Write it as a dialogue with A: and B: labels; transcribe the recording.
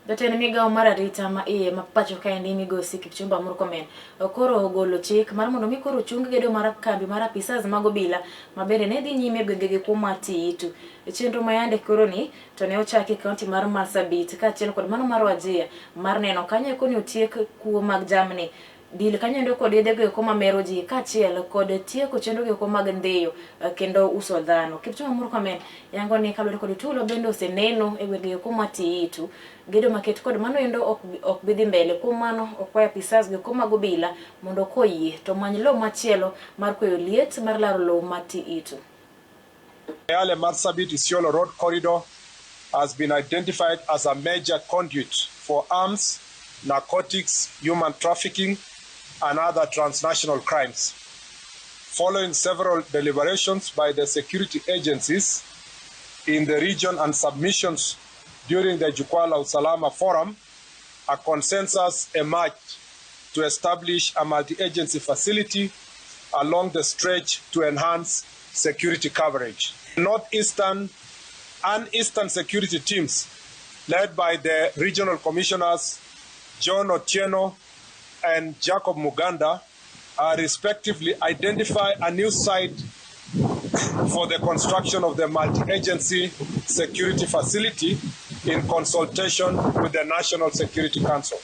A: Jatend migawo mar arita ma iye ma pacho kaendi migosi Kipchumba Murkomen koro ogolo chik mar mondo mi koro chung gedo mar kambi mar apisas mag obila ma bende ne dhi nyime e gwengegi kuma Tiitu. E chenro ma yande koro ni to ne ochaki e kaunti mar Marsabit kaachiel kod mano mar Wajir mar neno kanyo eko ni otiek kuo mag jamni dil kanyo endo kod yedhe go eko mamero ji kaachiel kod tieko chenro go eko mag ndhiyo kendo uso dhano. Kipchumba Murkomen yango ni kaluwore kod tulo bende oseneno e gwenge eko ma Tiitu gedo maket kod mano endo ok bi dhi mbele. Kuom mano okwayo apisas go eko mag obila mondo koyie to many lowo machielo mar kweyo liet mar laro lowo ma Tiitu.
B: Yale Marsabit Isiolo Road corridor has been identified as a major conduit for arms, narcotics, human trafficking, and other transnational crimes. Following several deliberations by the security agencies in the region and submissions during the Jukwaa la Usalama Forum, a consensus emerged to establish a multi-agency facility along the stretch to enhance security coverage. Northeastern and Eastern security teams, led by the regional commissioners John Otieno and Jacob Muganda, respectively identify a new site for the construction of the multi-agency security facility in consultation with the National Security Council.